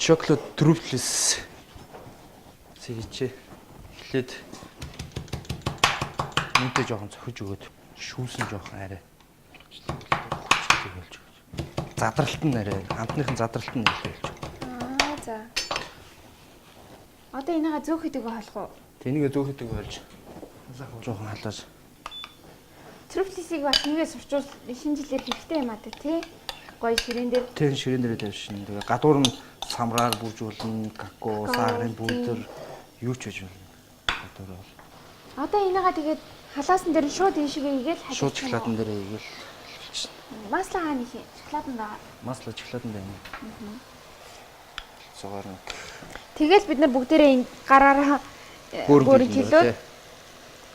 Chocolate truffles хийчихээ. Эхлээд үүнтэй жоохон цохиж өгөөд шүүсэн жоохон арай хүчтэй болж өгөөд. Задралт нь арай амтныхын задралт нь илүү болж өгөө. Аа за. Одоо энийгээ зөөхөдөгөө холох уу? Тэнийг зөөхөдөг болж жоохон халааж. Трюфлисийг бас нэгээ сурчвал шинэ жилээр хэрэгтэй юм аа тий. Гоё ширээн дээр Тэр ширээн дээрээ тавьшин. Тэгээ гадуур нь самраар бүржүүлнэ, какао, сахарын бүдэр юу ч хийж болно. Гадуур бол Одоо энийгээ тэгээд халаасан дээр нь шууд ийшээгээ игээл халах. шууд шоколадн дээрээ игээл Масло хаана их юм? Шоколадн байгаа. масло шоколадн дээр юм. Цугаар нэг Тэгэл бид нар бүгдээрээ энэ гараараа бөөрөн кило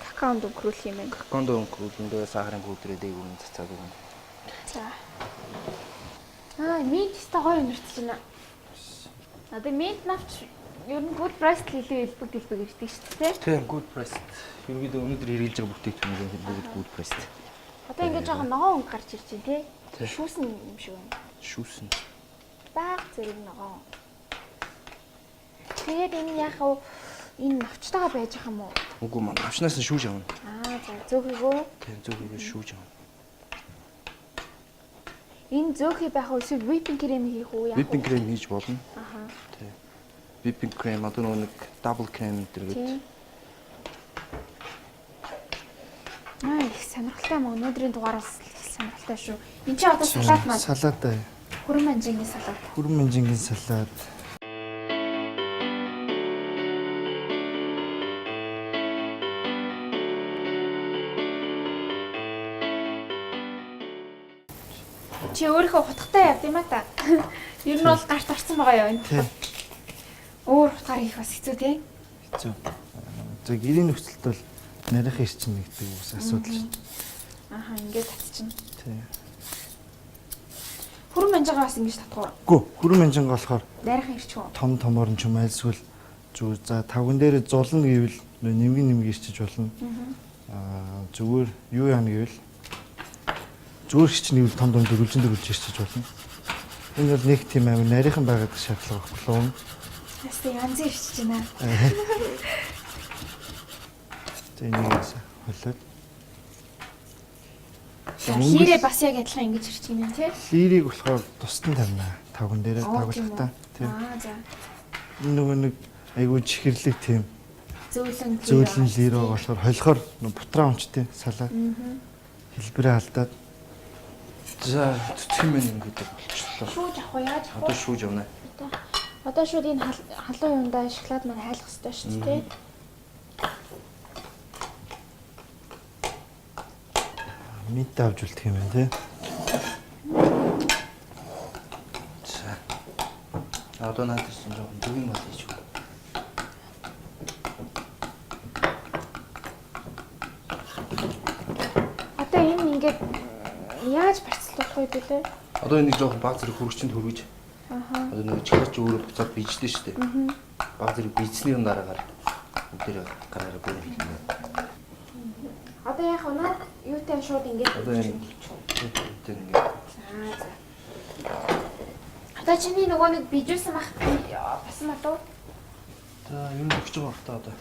какаонд өнгөрүүлэх юм байна. Какаонд өнгөрүүлэн тэгээ сахарын пудрээ дээгүүр нь цацаад өгнө. За. Аа, минт өстой гоё өнөртөл байна. Одоо минт навч ер нь good price л илүү элбэг дэлбэг ирдэг шүү дээ. Тийм, good price. Ерөнхийдөө өнөөдөр хэрэглэж байгаа бүтээгдэхүүн бүгд good price. Одоо ингээд жоохон ногоон өнгө гарч ирж байна тий. Тий. Шүүсэн юм шиг байна. Шүүсэн. Бага зэрэг ногоон. Тэгээд энэ яах вэ? Энэ навчтайгаа байж ах юм уу? Үгүй маа навчнаас нь шүүж авна. Аа за зөөхийгөө. Тийм, зөөхийгөө шүүж авна. Энэ зөөхий байх уу эсвэл whipping cream хийх үү яах вэ? Whipping cream хийж болно. Аха. Тийм. Whipping cream одоо нөгөө нэг double cream энэ төр Тийм. гэдэг. Аа их сонирхолтой юм. Өнөөдрийн дугаар бас их сонирхолтой шүү. Энд чи одоо салат маань Салат аа. хүрэн манжингийн салат. Хүрэн манжингийн салат. Чи өөрийнхөө хутгатай явд юм а та. Ер нь бол гарт орсон байгаа юу энэ. Тий. Өөр хутгаар хийх бас хэцүү тий. Хэцүү. За гэрийн нөхцөлд бол нарийнхан ирчин нэгдэг ус асуудал шүү. Аха ингээд татчихна. Тий. Хүрэн манжигаа бас ингэж татах уу? Гүү, хүрэн манжинг болохоор Нарийнхан ирчих үү? том томоор нь ч юм альсвал зүгээр за тавган дээр зулна гэвэл нөө нэмгэн нэмэг ирчиж болно. Аа зүгээр юу яана гэвэл зүгээр хичнэ гэвэл том том дөрвөлжин дөрвөлж ирчиж болно. Энэ бол нэг тийм амар нарийнхан байгаад шаардлага байхгүй л юм. Яста янз ирчихэж байна. За энийг бас холиод. За лирээ бас яг адилхан ингэж ирчих юм тий. Лирийг болохоор тусдан тавина. Тавган дээр Оо, тийм үү. тавглахтаа. Тийм. Аа за. Энэ нөгөө нэг айгүй чихэрлэг тийм Зөөлөн лир. зөөлөн лир байгаа болохоор холихоор нөгөө бутраа өмчтэй салаа. Хэлбэрээ алдаад За цэцэг юм ингээд болчихлоо. Шүүж авах уу яаж авах Одоо уу? шүүж авна. Одоо шууд энэ халуун юундаа шоколад маань хайлах хэрэгтэй шүү дээ тий. минт авч үлдэх юм байна тий. За. Одоо надад чинь жоохон зүгийн мал хийж өгөө. Одоо энэ ингээд яаж барьцлах вэ гэлээ? Одоо энийг жоохон баг зэрэг хөргөчөнд хөргөж. Аха. Одоо нэг чихэр чи өөрөө буцаад бийжлээ шүү дээ. Баг зэрэг бийжсний дараагаар бүгдээрээ гараараа бүрэн хэлнэ. Одоо яах вэ? Наад юутай шууд ингээд Одоо энэ тэр ингээд За за. Одоо чиний нөгөө нэг бижүүлсэн мах басан болов уу? За ер нь өгч байгаа бах та одоо.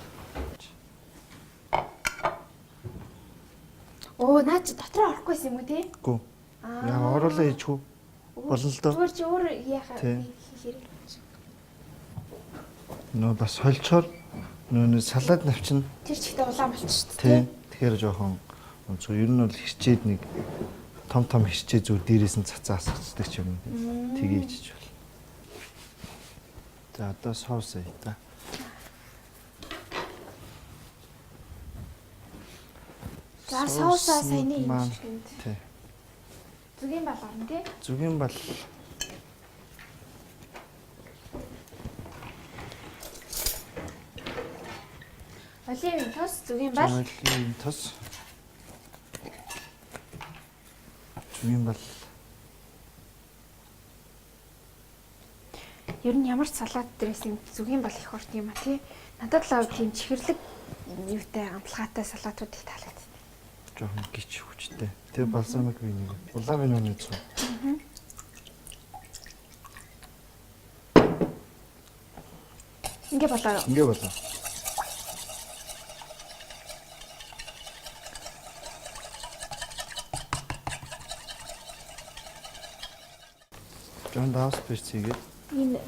Оо наа чи дотроо орохгүйсэн юм уу те? Гүү. Яг оруулаа хийчихв. Болно л доо. Зүгээр чи өөр яхаа Тий. хийхээр. Нөө бас холчоор нөө нөө салаад навчин Тэр чигтээ улаан болчих шүү дээ. тий. Тэгэхээр жоохон онцгой ер нь бол хичээд нэг том том хичээ зүгээр дээрээс нь цацаа асгацдаг ч юм уу. Тэгээ ичиж болно. За одоо соус ая та. За соусаа саяны юм маань- шиг энд. Тий. Зүгийн бал орно тий. Зүгийн бал Оливын тос, зүгийн бал. оливын тос. Зүгийн бал Ер нь ямар ч салат дээрээс юм зүгийн бал их орд юм а тий. Надад л тийм чихэрлэг юутай амталгаатай салатууд их таалагддаг. жоохон гिच хүчтэй. Тэр балсамик винегр. Улаан вино нэг цоо. Ингээ болоо юу? Ингээ болоо. Жон давс перц хийгээд Энэ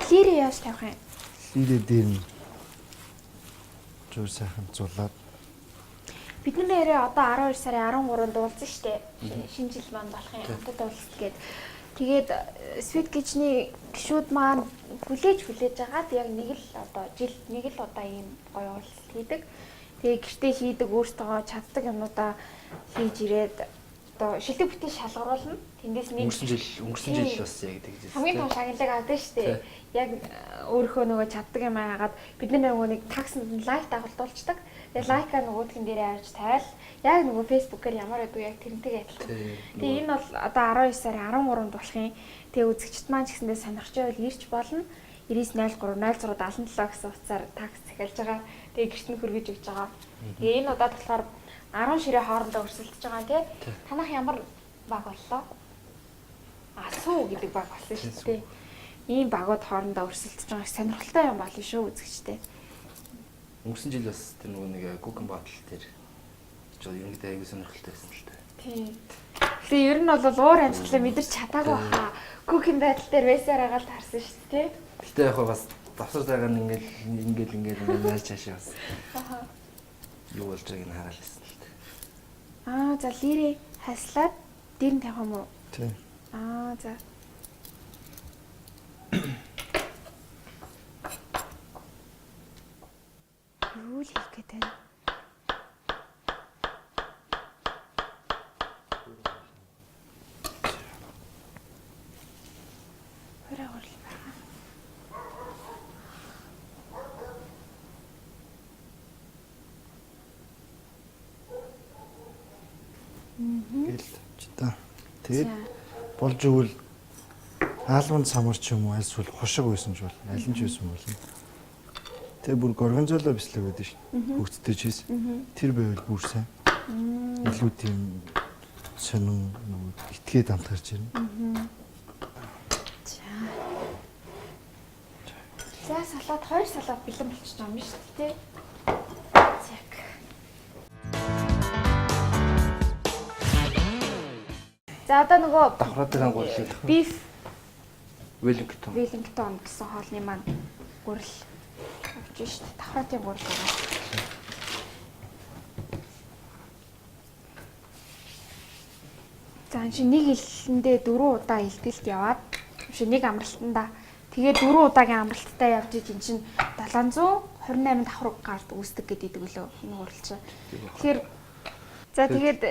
Лирээ яаж тавих юм? лирээ дээр нь зур сайхан зулаад Бид нар нэрээ одоо 12 сарын 13-нд уулзсан шүү дээ. Шинэ жил маань болох юм. Хамтад уулзалт гээд. Тэгээд Sweet Kitchen-ий гишүүд маань хүлээж агаад яг нэг л одоо жил нэг л удаа ийм гоё уулзалт хийдэг. Тэгээ гэртээ хийдэг өөртөө чаддаг юмнуудаа хийж ирээд одоо шилдэг бүтээн шалгаруулна. Тэндээс нэг Өнгөрсөн жил бас яг тэгж байсан. Хамгийн том шагналыг авдаг шүү дээ. Яг өөрийнхөө нөгөө чаддаг юм аагаад бид нар нөгөө нэг таксанд нь лайк дагуулдуулцдаг. Тэгээ лайкаа нөгөөдгөн дээрээ авч тавиал яг нөгөө фэйсбүүкээр ямар байдаг яг тэрнтэйг адилхан. Тэгээ энэ бол одоо 12 сарын 13-нд болох юм. Тэгээ үзэгчд маань ч гэсэндээ сонирхож байвал ирч болно. 99 03 06 77 гэсэн утсаар такс захиалж байгаа. Тэгээ гэрт нь хүргэж өгч байгаа. Тэгээ энэ удаад болохоор 10 ширээ хоорондоо өрсөлдөж байгаа тий. Танах ямар баг боллоо? Асуу гэдэг баг болсон шүү дээ. Ийм багууд хоорондоо өрсөлдөж байгаа сонирхолтой юм болно шүү үзэгчтэй. Өнгөрсөн жил бас тэр нөгөө нэг Cooking Battle дээр жоо ерөнхийдөө аягүй сонирхолтой байсан л та. Тийм. Тэгээ ер нь бол уур амьсгалаа мэдэрч чадаагүй хаа. Cooking Battle дээр байсаар байгаа л таарсан шүү дээ. Гэтэ яг бас давсар зайгаар нь ингээл ингээл яаж чаашаа бас. Аа. Юу болж байгааг нь хараад байсан л та. Аа за лирээ хаслаад дээр нь тавих юм уу? Тийм. Аа за. Юу л хийх гээд байна? Хөрөө гурал байгаа. Гэл тавьчих та. Тэгээд болж өгвөл аалманд самар ч юм уу альсвал хушиг байсан ч болно. Аль нь ч байсан болно. Тэгээ бүр горгонзоло бислэг байдаг шин. Хөгцтэй чиз. Тэр байвал бүр сайн. Илүү тийм сонин нөгөө итгээд амт гарч ирнэ. За. За салат хоёр салат бэлэн болчихж байгаа юм шүү дээ. Зэг. За одоо нөгөө Давхраатай гурил. Beef Wellington. Wellington гэсэн хоолны маань гурил авч шүү дээ. Давхраатын гурил байгаа. За энэ чинь нэг илэндээ 4 удаа илтгэлд яваад биш нэг амралтандаа тэгээ 4 удаагийн амралттай явж иж эн чинь 728 давхар гард үүсдэг гэдэг лөө энэ гурил чинь. Тэгэхээр за тэгээд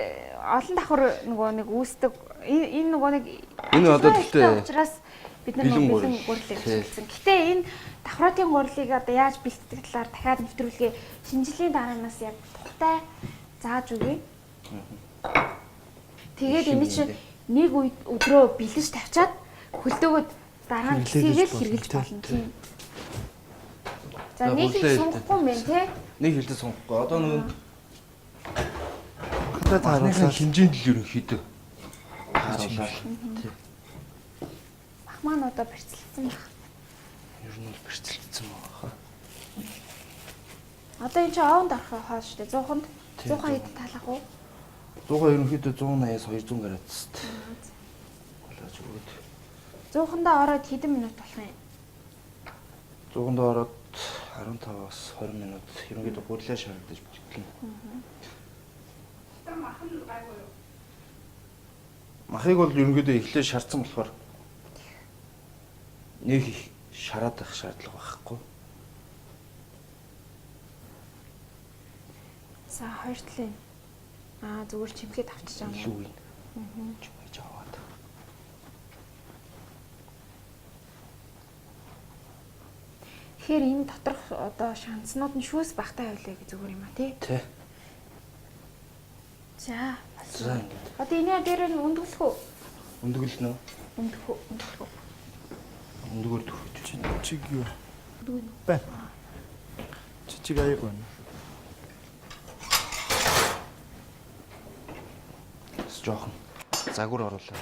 олон давхар нөгөө нэг үүсдэг энэ нөгөө нэг энэ одоо тэгтээ учраас бид нар бэлэн гурилыг ашигласан. Гэтэ энэ давхраатын гурилыг одоо яаж бэлтгэх талаар дахиад нэвтрүүлгээ шинжилгээний дараанаас яг тухтай зааж өгье. Тэгээд энэ чинь нэг өдрөө бэлдэж тавьчаад хөлдөөгөөд дараа нь хэсгийг л хэрглэж болно тийм. За нэг хэл сунгахгүй юм байна те. Нэг хэлдэ сунгахгүй. Одоо нөгөө хатаа тааруулаад хэмжээнд л ерөнхийдөө тааруулаад. Тийм. Мах маань одоо барьцлагдсан байх. Ер нь бол барьцлагдсан байгаа хаа. Одоо энэ чинь овонд орох хоол шүү дээ. 100-нд 100 хэд таалах уу? 100 ерөнхийдөө 180-аас 200 градус. Болооч өгөөд. 100-ндаа ороод хэдэн минут болох юм? 100-ндаа ороод 15-аас 20 минут ерөнхийдөө гурилаа шарагдаж болтолно. Мах нь гайгүй юу? Махыг бол ерөнхийдөө эхлээ шарцсан болохоор нэг их шараад байх шаардлага байхгүй. За хоёр талын аа зүгээр чимхэд авчиж байгаа юм. Илүү юм. Чимээж аваад. Тэгэхээр энэ доторх одоо шанснууд нь шүүс багтаа байлаа гэж зүгээр юм а тий? Тий. За. За ингээд. Одоо энэ дээр нь өндгөлөх үү? Өндгөлнө. Өндгөх үү? Өндгөх үү? Өндгөр төрөж. Чиг юу? Өндгөн. Бай. Чиг аяг байна. Жохон загвар оруулаад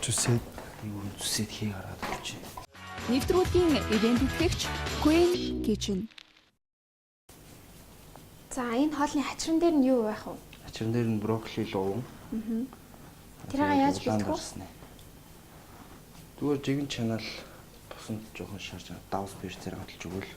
Зүсээд юу зүсээд хий гаргаад өгч. Нэвтрүүлгийн ивент тэтгэгч Queen Kitchen. За, энэ хоолны хачиран дээр нь юу байх вэ? Хачиран дээр нь брокколи лууван. Тэрийг яаж бэлтгэх вэ? Зүгээр жигэн чанал тусанд жоохон шарж давс перцээр гаталж өгвөл.